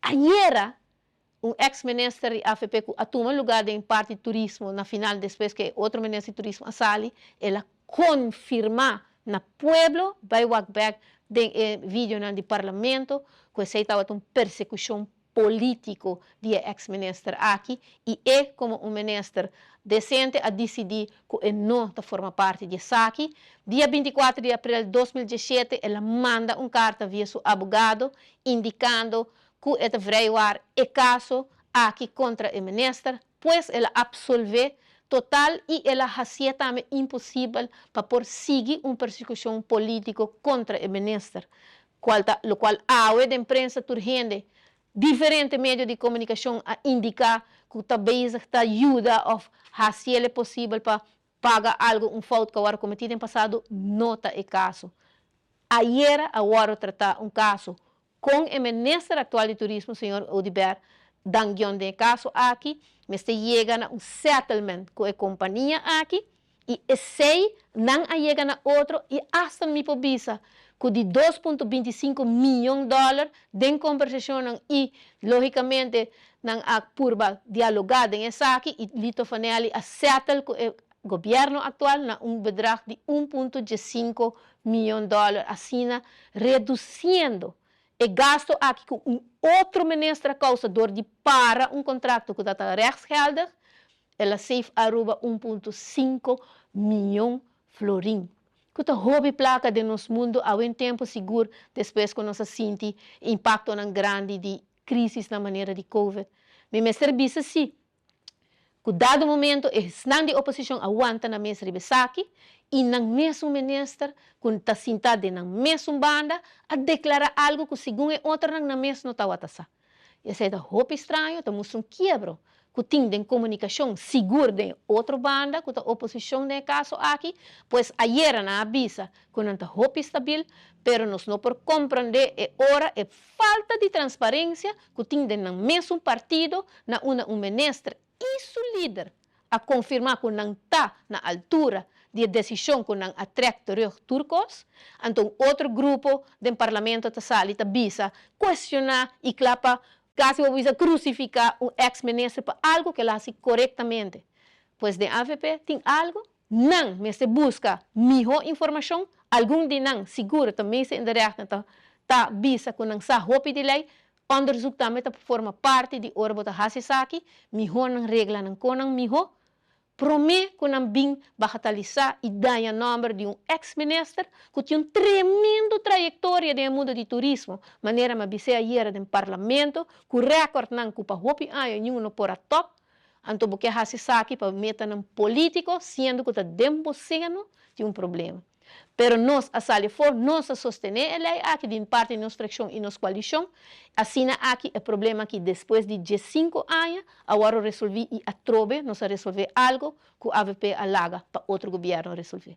Ayera, un ex-minister di AVP cu a tuma lugar den parti turismo na final despues cu otro minister di turismo a sali, el a confirma na pueblo, bay wak back den e videonan di parlamento, cu esey tabata un persecucion politico di e ex-minister aki y e como un minister decente a dicidi cu e no ta forma parti di esaki. Dia 24 di april 2017 el a manda un carta via su abogado indicando cu e ta vrijwaar e caso aki contra e minister, pues el a absolve total y el a haci'e tambe imposibel pa por sigui un persecucion politico contra e minister, cual ta locual awe den prensa tur hende, diferente medio di comunicacion a indica cu ta bezig ta yuda of haci'e posibel pa paga algo, un fout cu a wordo cometi den pasado, no ta e caso. Ayera a wordo trata un caso cu e minister actual di turismo, señor Oduber Dangion, den caso aki, mester yega na un settlement cu e compania aki y esey nan a yega na otro y hasta mi por bisa cu di 2.25 miyon dollar den conversacion y logicamente nan a purba dialoga den esaki y Lito Fanelli a settle cu e gobierno actual na un bedrag di 1.5 miyon dollar, asina reduciendo e gasto aki cu un otro minister a causa door di para un contrato cu ta rechtsgeldig, el a save Aruba 1.5 miyon florin. Cu ta hopi placa den nos mundo a un tempo, sigur despues cu nos a sinti impactonan grandi di crisis na manera di COVID. Mi mester bisa si, cu dado momento esnan di oposicion a wanta nan mes riba esaki y nan mesun minister cu ta sinta den nan mesun banda a declara algo cu segun e otronan nan mes no tawata sa. Esey ta hopi straño, ta mustra un kiebro cu tin den comunicacion, sigur den otro banda, cu ta oposicion den caso aki. Pues ayera nan a bisa cu nan ta hopi stabil, pero nos no por comprende e ora e falta di transparencia cu tin den nan mesun partido na unda un minister y su lider a confirma cu nan ta na altura di decision cu nan a trek terug tur cos, anto otro grupo den parlamento ta sali ta bisa, cuestiona y clapa, casi bisa crucifica un ex-minister pa algo cu el a haci corectamente. Pues den AVP tin algo, nan mester busca miho informacion, algun di nan sigur tambe in de rechten ta bisa cu nan sa hopi di ley, onderzoek tambe ta forma parti di ora bo ta haci esaki, miho nan regla nan con nan miho, prome cu nan bin bagatelisa y daña nomber di un ex-minister cu tin un tremendo trayectoria den mundo di turismo, manera m'a bisa ayera den parlamento, cu recordnan cu pa hopi aña ningun no por a top, anto bo ke haci esaki pa metanan politico, siendo cu ta den bo seno tin un problema. Pero nos a sali for, nos a sostene e ley aki di parti di nos fraccion y nos coalicion. Asina aki e problema aki despues di 5 aña, awor a resolve y atrobe nos a resolve algo cu AVP a laga pa otro gobierno resolve.